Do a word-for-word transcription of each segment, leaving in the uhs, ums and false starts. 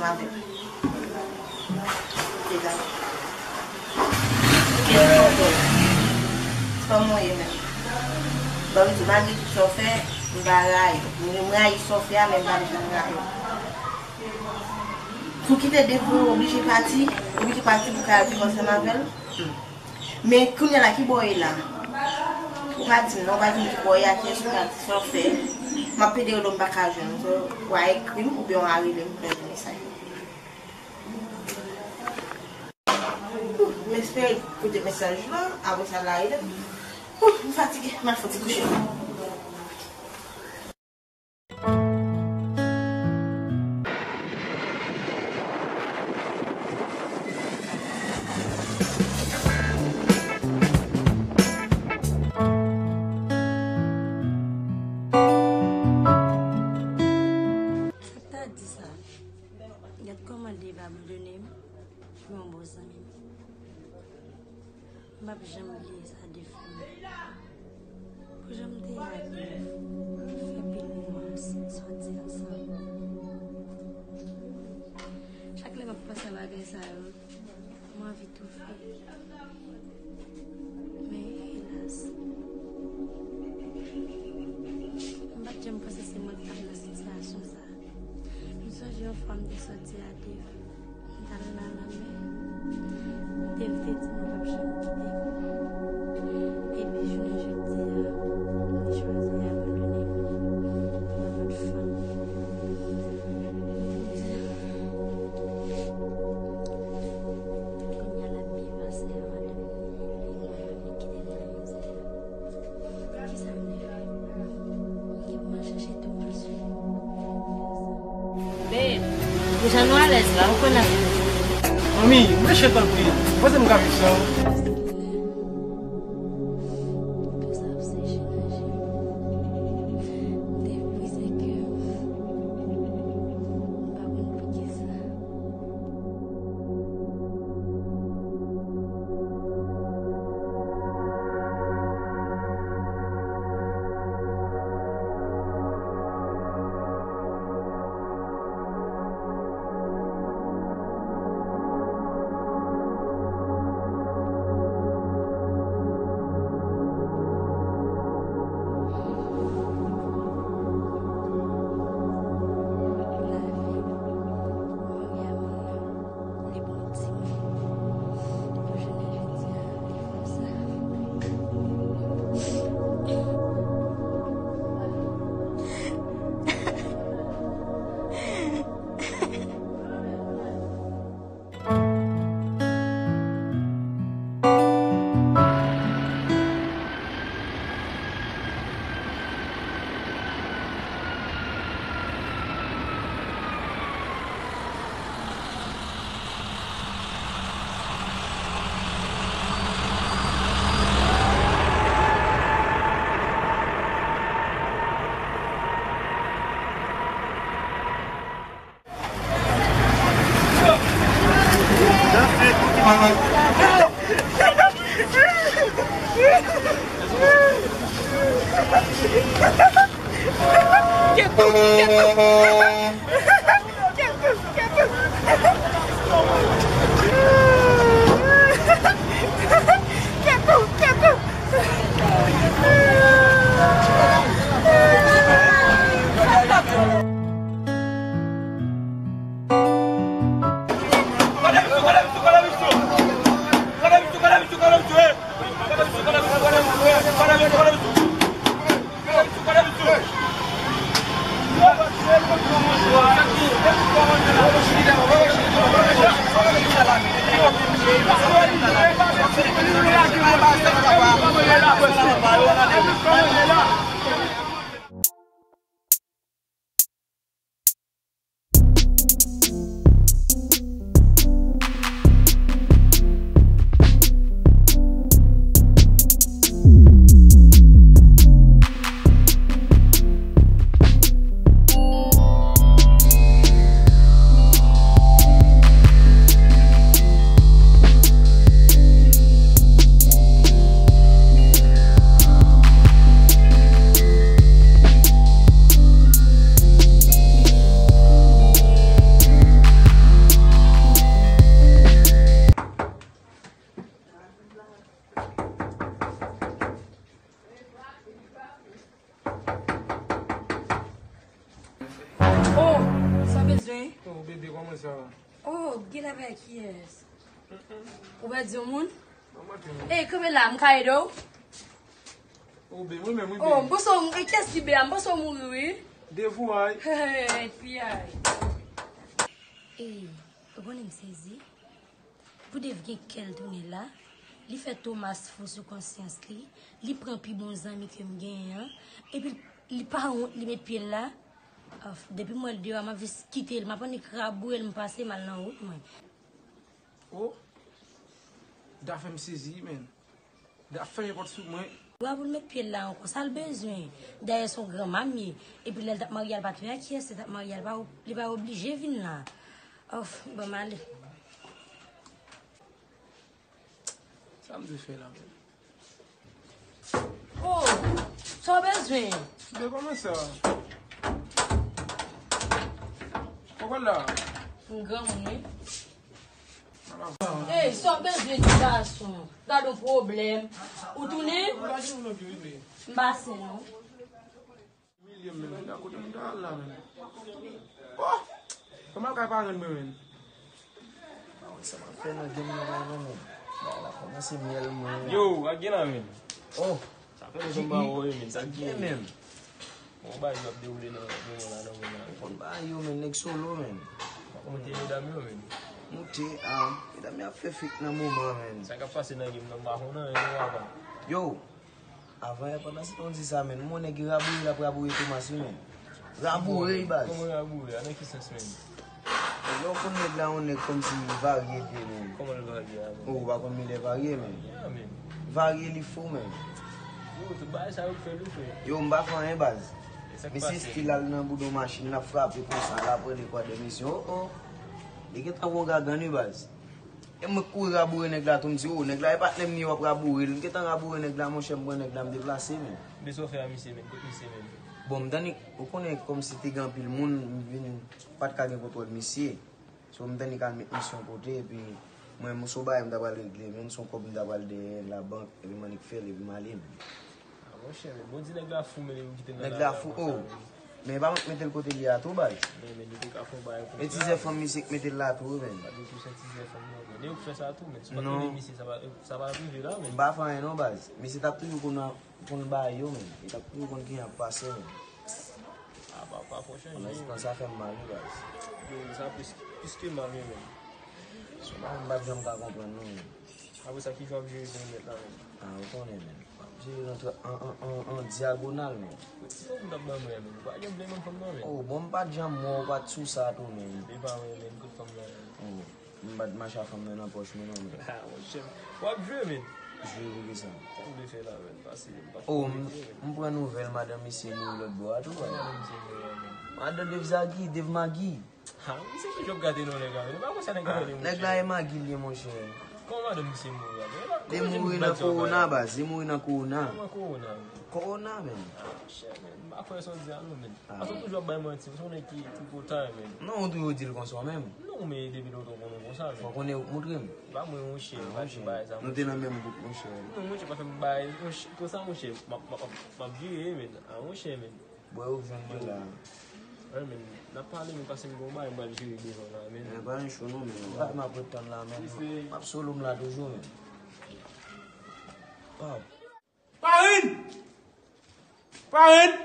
Avè l. Se sa. Kèt tonton. Se pa mwen ye menm. Ban m di w, malgre tout sa w fè, m pa rayi w. M rayi sa w fè a, men m pa bezwen rayi w. Si w kite Dave, ou oblije pati, ou oblije pati pou w ka al viv ansanm avè l. Hmm. Men kounye a la, ki bò w ye la? Ou pa di m non, ou pa di m ki bò w ye, a kiyès ou pati, sa w fè. M ap pede rele w, m pa ka jwenn ou. So, w a ekri m oubyen w a rele m pou lè mesaj. Ouh, m espere koute mesaj la, apre sa l a rele m. Ouh, m fatige, m al fè yon ti kouche. Sa ta di sa? Gad kòman Dave abandone m pou yon bon zanmi m. M p ap janm bliye sa Dave fè m. Pou jan m te ye ak Dave, nou fè pil moman s-, sòti ansanm. Chak lè m ap panse a bagay sa yo, m anvi toufe. Men, elas, m pa t janm panse se mwen k t ap nan sitiyasyon sa a. M sonje yon fwa m te sòti a Dave, m t al nan lanmè. Dave te di m li p ap janm kite m. Epi jounen jodi a, li chwazi abandone m. Li pa pot fanm. Kounye a l ap byen pase a madanm li, li mwen menm li kite m nan mizè a. Kisa m te fè? M gen pou m al chache tou m al swiv. Babe, deja nou alèz la, ou konn ap. Manmi, mèche tanpri, poze m ka viv san ou. Tou sa ap seche nan je m. M te brize kè m. M pa konn poukisa. Lavi, mwen gen moun nan. Li bon timoun. Pou jounen jodi a, li fè sa. Oh, gen la bay kiyès? Ou pèdi yon moun? Ey, kanpe la, m ka ede w? Ou be, mwen menm, mwen be. Oh, m panse w, e kiyès ki be a? M panse w mouri, wi. Devouray. Hey, piyay. Ey, ou konnen m sezi? Pou Dave gen kè l tounen la, li fè Thomas fou sou konsyans li, li pran pi bon zanmi ke m genyen an, epi li pa wont, li met pye l la. Of, depi m wè l deyò a, m ap jis kite l, m ap annik raboure l, m pase m al nan wout mwen. Oh, Da fè m sezi, men. Da fè nenpòt sou mwen. Wa pou l met pye l la ankò, sa l bezwen? Dayè se yon gran mamye. Epi lè l t ap marye a, l pa t wè a kiyès li t ap marye a, li pa, li pa oblije vin la. Of, ban m ale. Sa m dwe fè la menm? Oh, sa w bezwen? Men kòman sa? Kòkòt la? M granmoun, wi. Ey, sa w bezwen ti gason? Gad yon pwoblèm. Ou tounen? M pa sen non. Milye m, men, men, kote m ta al la, men. Oh! Kòman l ka eparenn mwen, men? Pa wè sa m ap fè nan game nan, non, men. Bagay la kòmanse myèl mwen. Yo, ak gen la, men. Oh! Sa fè lontan m pa wè w, men. Sa k gen, men? Bon, bagay yo ap dewoule nan moman la, nan moman la. Konn bagay yo, men, nèg solo, men. Mwen te medam yo, men. Moute, ah, medam yo ap fè fake nan moman, men. Sa k ap pase nan game nan, m pa konnen, men, papa. Yo! Avan yè, pandan se tan w di sa, men, m wè nèg ki raboure l ap raboure Thomas, wi, men. Raboure l, baz. Kòman raboure? A nan ki sans, men? Lè w konn nèg la, yon nèg kòmsi varye vre, men. Kòman l varye a, men? Oh, ou pa konn milè varye, men. Ya, men. Varye li fou, men. Yo, tout bagay sa yo k fè l, wi, frè. Yo, m pa fè anyen, baz. E sa k pase? Misye stil al nan boudon machin, l ap frape konsa, l ap pran de kwa de misyon. Oh, oh. Li gentan gon gagann, wi, baz. E mwen k kouri raboure nèg la tou, m di, "Oh, nèg la e patnè m, li w ap raboure l." M gentan raboure nèg la, monchè, m pran nèg la, m deplase, men. Men sa w fè a misye, men? Kot misye, men? Bon, m tann li, ou konnen kòmsi te gen anpil moun, m vin, m pa t ka gen kontwòl misye. So, m tann li k al met misye yon kote, epi mwen, m se yon bagay m ta pral regle, men, se yon kòb m ta pral dèyè labank, epi m annik fè l, epi m ale, men. Ah, monchè, men bon, di nèg la fou, men li kite l nan labank konsa, men. Nèg la fou, oh. Men pa mwen k mete l kote li a tou, baz. Men, men li te ka fè yon bagay konsa. E tizè fanm misye k mete l la tou, men. Pa di tou se tizè fanm non, men. Nèg yo k fè sa tou, men. Si w pa t konnen misye, sa pa, sa pa t rive la, men. M pa fè anyen non, baz. Misye t ap toujou konn, konn bagay yo, men. Li t ap toujou konn kijan ap pase, men. Ah, pa, pa fò chanje. Pandan se tan sa fè m mal, wi, baz. Yo, sa plis, plis ke mal, wi, men. Se yon bagay m pa t janm ka konprann, non, men. Apre sa, kijan w ap jere pou ou mèt la, men? Ah, ou konnen, men. M ap jere nan tra-, an, an, an, an dyagonal, men. Kot ti fanm ou t ap ban mwen, men? Ou pa janm vle ban m fanm nan, men. Oh, bon, m pa t janm wè w, ou pa t sou sa tou, men. Epa, men, men, kot fanm nan, men? Oh, m pa t mache ak fanm nan nan pòch mwen, non, men. Ah, monchè, w ap jwe, men. Jwe pou kisa? Sa m vle fè la, men? Pase, m pa fè. Oh, m, m pran nouvèl madanm misye mouri lòt bò a tou, baz. Madanm misye mouri a, men. Madanm Dave Zagi, Dave Magi. Ha, misye toujou ap gade non nèg la, men. Li pa konn sa nèg la rele, monchè. Nèg la e Magi l ye, monchè. Kòman madanm misye mouri a, men? Li mouri nan kowona, baz. Li mouri nan kowona. Kòman kowona, men? Kowona, men. Ah, monchè, men. M pa kwè sa w di a, non, men. Ah. Paske w toujou ap bay manti. Ou se yon nèg ki tripotay, men. Non, ou toujou di l konsa menm. Non, men depi lontan w konnen w konsa, men. Fò w konnen ou k montre m. Ba mwen, monchè, pa di bagay sa, monchè. Nou te nan menm gwoup, monchè. Non, monchè, pa fè m bagay, monchè, konsa, monchè. M ap, m ap, m ap vire, men. Ah, monchè, men. Bwè ou k jwenn mwen la. Wi, men, n ap pale, men pase m gon bagay, m pral jere devan la, men. Men pa yon cho non, men. Ou pa m ap ret tann la, men. M ap solo m la toujou, men. Paw. Parenn! Parenn!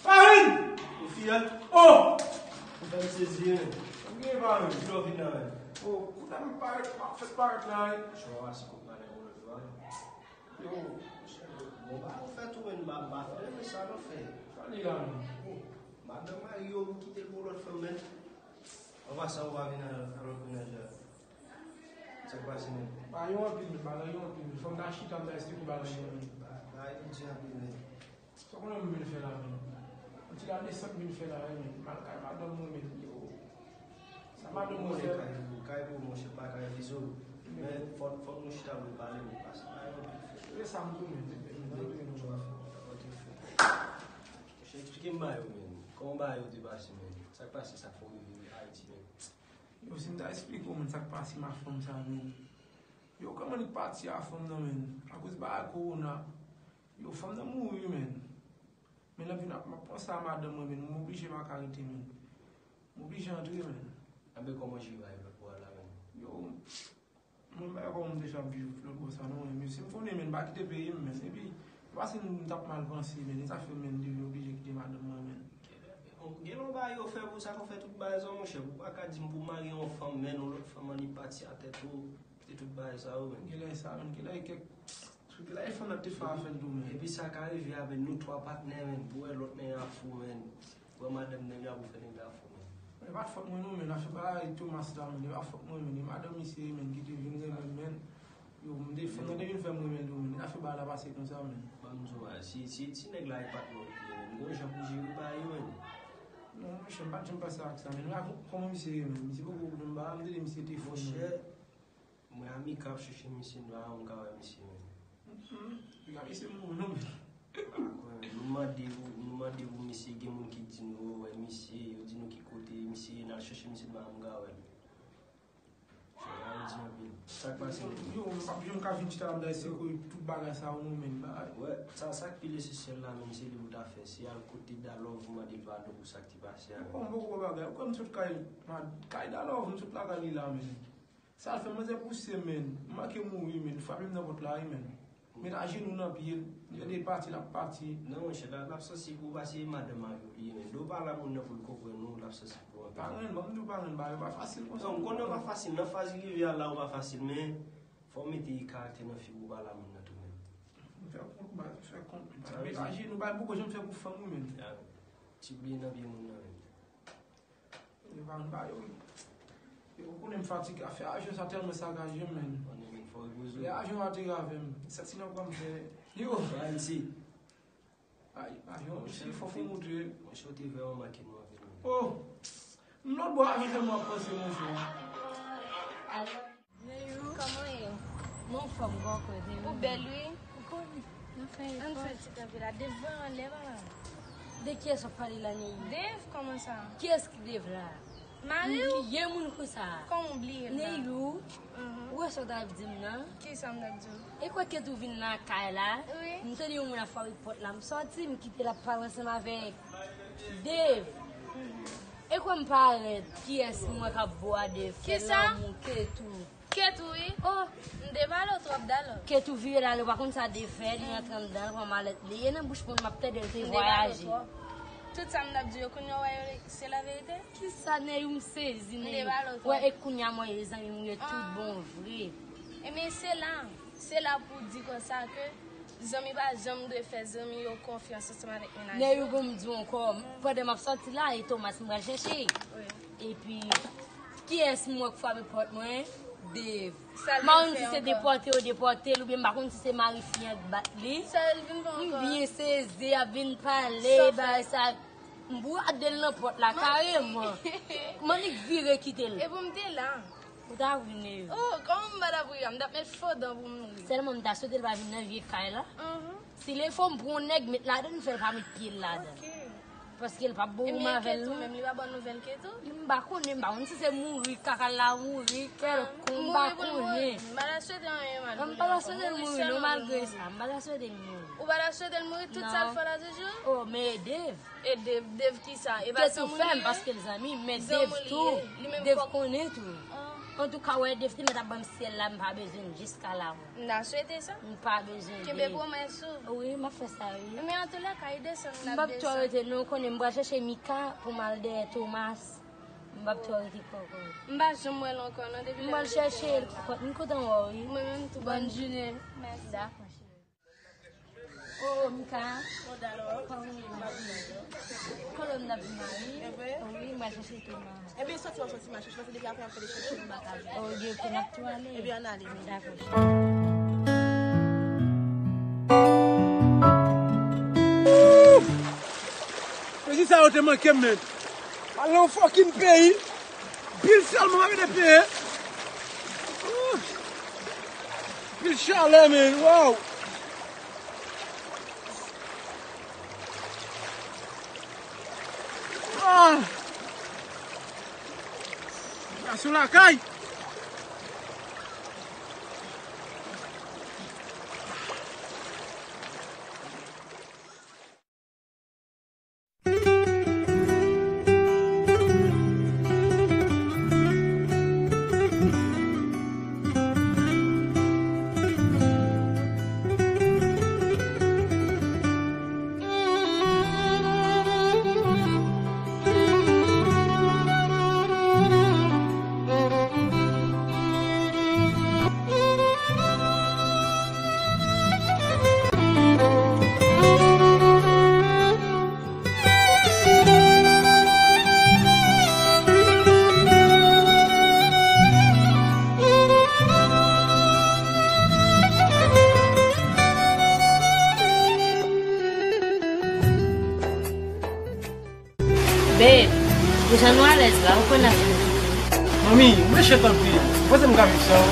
Parenn! Ou fiyèl? Oh! Ou fè m sezi, men. Ou gen parenn? Ki lè w vin la, men? Oh, kounye a m parèt, m ap fèk parèt la, men. Chwa, si kòk malè yon lòt fwa, men. Yo, monchè, bon, ba, ou fè tou, men, m pa, m pa fè, men sa nou fè. Sa li la, men? Oh, madanm mari yo, ou kite l pou lòt fanm, men. An pasan, ou pa vin al, al wè kounye a. Sa k pase, men? Bagay yo anpil, men, bagay yo anpil, men. Fò m ta chita, m ta esplike bagay yo, men. Ba-, bagay yo di anpil, men. Sa w konnen m vin fè la, men? Yon ti ladesann m vin fè la, men. M al kay madanm mwen, men. Yo. Sa madanm mwen fè? Kay pou, kay pou, monchè, pa kay fizo. Men fò, fò nou chita pou n pale, men, pase bagay yo anpil, frè. Se sa m tounen, men, men, men, men, men. Monchè, eksplike m bagay yo, men. Kòman bagay yo te pase, men? Sa k pase, sa k fè w rive Ayiti, men? Yo, si m ta esplike w, men, sa k pase m a fanm sa, men. Yo, kòman li pati a fanm nan, men? Akoz bagay kowona. Yo, fanm nan mouri, men. Men lè m vin ap, m ap panse a madanm mwen, men. M oblije pa ka rete, men. M oblije antre, men. Anben, kòman jwe bagay lòt bò a la menm? Yo, mwen pa konn m te jan ap viv lòt bò sa non, men si m konnen, men m pa kite peyi m, men epi, se pa si m t ap mal panse, men e zafè men m te vin oblije kite madanm mwen, men. Gen lè w bay yo fè pou sa, pou fè tout bagay sa, monchè, pou pa ka di m pou mari yon fanm, men yon lòt fanm an li pati atè tou. Se tout bagay sa yo, men. Genlè sa, men, genlè e kèk, genlè e fanm nan te fè afè l tou, men. Epi sa ka rive avè nou twa patnè, men, pou wè lòt nèg la fou, men. Pran madanm nèg la pou fè nèg la fou, men. E pa t fòt mwen non, men, afè bagay Thomas la, men, e pa fòt mwen, men, e madanm misye, men, ki te vin renmen m, men. Yo, m te, fanm nan te vin fè m renmen l tou, men, afè bagay la pase konsa, men. Ban m di w, si, si, si nèg la e patnè w li ye, men, gon jan pou jere bagay yo, men. Non, monchè, m pa t janm panse ak sa, men, la, kòman misye ye, men, misye poko vle m ba, m te di misye te fou, men. Monchè, Mwen Amika ap chèche misye, m pa janm ka wè misye, men. Amika, misye mouri non, men. Nou mande pou, nou mande pou misye, gen moun ki di nou yo wè misye, yo di nou ki kote misye ye, n al chèche misye, m pa janm ka wè l. Sa yo di anpil. Sa k pase, men? Yo, m p ap janm ka vin chita la, m ta eseye konnen tout bagay sa yo, non, men, bagay. Wè, sa, sa k pi esansyèl la, men, se li pou ta fè. Se al kote Dalòv, mande l padon pou sa k te pase a, men. Bon, m poko wè bagay. Ou kwè m sot kay, kay Dalòv, m sot lakay li la, men. Sa l fè manzè pouse, men. M manke mouri, men. Frape m nan pòt la, wi, men. Met ajenou nan pye l. Lè l pati, l ap pati. Non, monchè, l ap, l ap sansib pou w pase madanm mari w li ye, men. Lè w pale a moun nan pou l konprann ou, l ap sansib pou w anpil. Parenn, ban m di w parenn, bagay yo pa fasil konsa. Non, m konnen w pa fasil. Nan faz rive a la, ou pa fasil, men fò w mete karaktè nan figi w, pale a moun nan tou, men. M fè kont, bagay, m fè kont. Met ajenou, bagay m poko janm fè pou fanm, wi, men. Ya, ti byen nan pye moun nan, men. Yo pa vin ba yo. Yo konnen m fatige. Afè ajan sa tèlman sakaje m, men. Konnen men fò repoze w. Lè ajan an te avè m, santi nan bra m fè. Yo. Ba isi. Ay, ajan, si fò fò montre. Monchè, w te vè w manke nou anpil, men. Oh! M lòt bò ajan tèlman ap panse, monchè. Neyou. Kòman w ye? Mwen anfòm, kòman w ye? Ou bèl, wi. Ou konnen. Ann fè ti kanpe la. Dev anlè, papa. De kiyès w ap pale la, Neyou? Dev, kòman sa? Kiyès ki Dev la? Mari w? M bliye moun konsa. Kòman w bliye l la? Neyou, ou wè sa w t ap di m nan? Kisa m t ap di w? E kwè Ketou vin lakay la? Wi. M tande yon moun ap frape pòt la. M sòti, m kite l ap pale ansanm avèk Dev. E kwè m parèt, kiyès m wè k ap bo a Dev? Kisa? Fè lanmou, Ketou. Ketou, wi. Oh! M te pale w twòp, Dalò. Ketou vire la, li pa konn sa Dev fè, li rantre anndan, l pran malèt li. E nan bouch moun m ap tande l te vwayaje. Tout sa m t ap di yo, kounye a w wè yo, se laverite? Kisa, Neyou, m sezi, Neyou. M te pale w twòp. Wè, e kounye a m wè e zanmi m ye tout bon vre. Ebyen, se la, se la pou w di konsa ke zanmi pa janm dwe fè zanmi yo konfyans ansanm avèk mennaj yo. Neyou, bon, m di w ankò, pandan m ap sòti la, e Thomas m pral chèche. Wi. Epi, kiyès m wè k frape pòt mwen? Dev. M pa konn si se depòte yo depòte l, oubyen m pa konn si se mari fi an k bat li. Sa l vin fè ankò? M byen sezi, ap vin pale, bagay sa. M bwade l nan pòt la, kareman. M annik vire kite l. Epi m te la. Ou ta ri, Neyou. Oh, kòman m pa t ap ri a? M t ap met fo dan pou m ri. Sèlman m ta swete l pa vin nan vye kay la. Si l e fo m pran yon nèg met ladan l, m fè l pa met pye l ladan. Ok. Paske l p ap bon pou m avè l non. Menm li pa ba w nouvèl Ketou? M pa konnen, m pa konn si se mouri, kaka l la mouri, kèlkonk, m pa konnen. M pa ta swete anyen mal pou li ankò. M pa ta swete l mouri non, malgre sa, m pa ta swete l mouri. Ou pa ta swete l mouri, tout sa l fè la toujou? Oh, men e Dev. E Dev, Dev kisa? E pa zanmi w li ye? Ketou fè m paske l zanmi m, men Dev tou. Dev konnen tou. Antouka, wè, Dev te mèt ap ban m syèl la, m pa bezwen l jiska la. M ta swete sa. M pa bezwen de. Kenbe pwomès ou. Wi, m ap fè sa, wi. Men antoulèka, e desann n ap desann. M p ap twò rete, non, ou konnen m pral chèche Mika pou m al dèyè Thomas. M p ap twò rete poko. M pa janm wè l ankò, non, depi lè nou te fini. M pral chèche l, m kontan wè w, wi. Mwen menm tou, bòn jounen. Mèsi. Dakò, cheri. Oh, Mika. Oh, Dalò. Kòman w ye, ma chérie? Kolonn n ap di mari. E vre? Wi, m pral chèche Thomas. Ebyen, sòti w ap sòti, ma chérie, paske depi apre y ap fè de chèche m pa ka jwenn. Oh, gen pou n ap tou ale. Ebyen, ann ale, men. Dakò. Mezi sa yo te manke m, men. Al nan yon fucking peyi. Bil sèlman m ap ede peye. Bil chalè, men. Wow. Ah! Sitiyasyon lakay. La, ou konn ap vin kite. Manmi, mwen chèt anpil. Panse m ka viv san ou?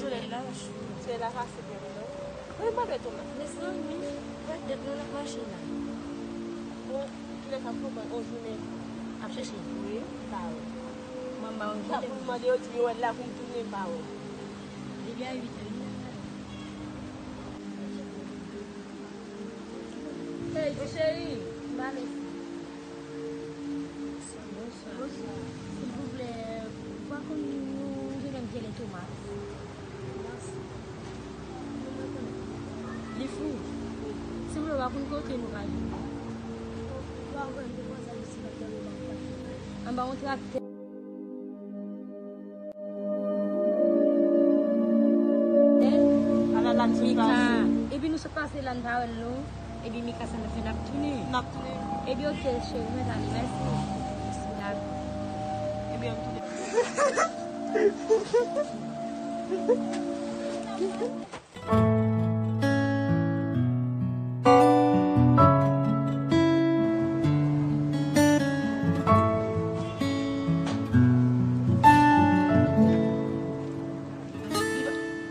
Solèy la cho. Solèy la pase byen, non? Wi, m ap fè tou, men. Mezanmi, gad dèt nou nan machin nan. Bon, kilè k ap konprann yon jounen? Ap chèche? Wi, m pa wè. Mwen, m pa wè. Sa pou m mande yo, di yo wè l la pou m tounen, m pa wè. Depi a uit è, li la. Hey, ti cheri. M pa mesi. Bonswa. Bonswa. Silvouplè, ou pa konn yon jenòm ki rele Thomas? Li fou. Silvouplè, ou pa konn kote nou ka jwenn li? Anba yon traktè. Ala la ti Mika, pase. Epi nou sot pase la, n pa wè l non. Epi Mika, sa n ap fè, n ap tounen. N ap tounen. Epi oke, cheri, mwen t ale, mèsi. Mèsi, n ap. Epi ann tounen.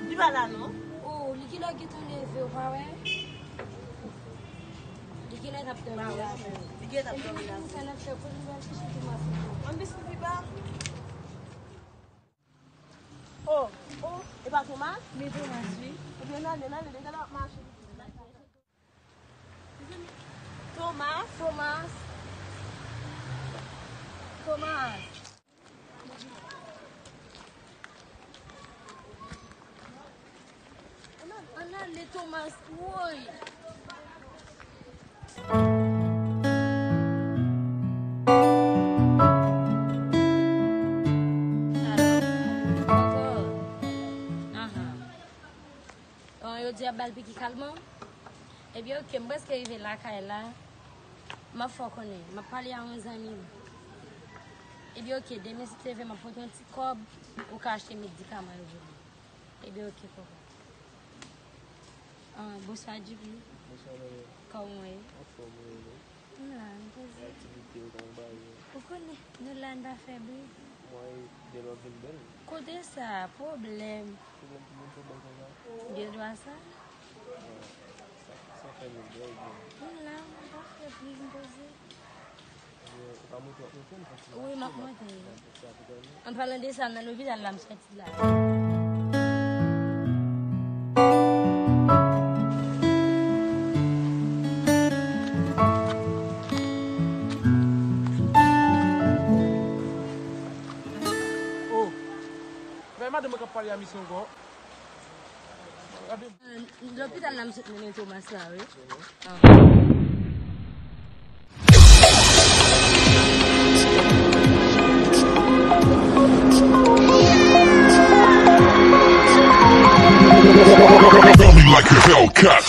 Li pa la non. Oh, li genlè gentan leve, ou pa wè? Li genlè t ap dòmi la. Li genlè t ap dòmi la. Epi nou konn sa n ap fè, kote nou pral chèche Thomas ankò? Ann desann pi ba. Oh, oh, e pa Thomas? Men Thomas, wi. Ebyen, n ale, n ale, deja l ap mache. Thomas. Thomas. Thomas. Ann ale, Thomas, woy. Alo? Ankò? Ahan. Bon, yo di y ap ba l piki kalman. Epi oke, m prèske rive lakay la. M ap fè w konnen, m ap pale a yon zanmi m. Epi oke, demen si Dye vle, m ap pote yon ti kòb, ou ka achte medikaman yo pou li. Epi oke, kòkòt. Ah, bonswa, Djoupi. Bonswa, Lolo. Kòman w ye? Anfòm, wi, wi. M la, m poze. Aktivite yo, kòman bagay yo? Ou konnen, nou la, n pa fè bri. Mwen, bèl w ap vin bèl. Kote sa? Pwoblèm. Pwoblèm pou moun pwoblèm konsa? Gen dwa sa? Sa, sa fè nou bèl, byen. M la, m pa fè bri, m poze. Ou pa monte, w ap monte, m fè ti. Wi, m ap monte. An palan de sa, nan lopital la, m sòti la. Oh, men madanm mwen k ap pale a misye ankò. Lopital la, m sot mennen Thomas la, wi. Dummy like a Hellcat.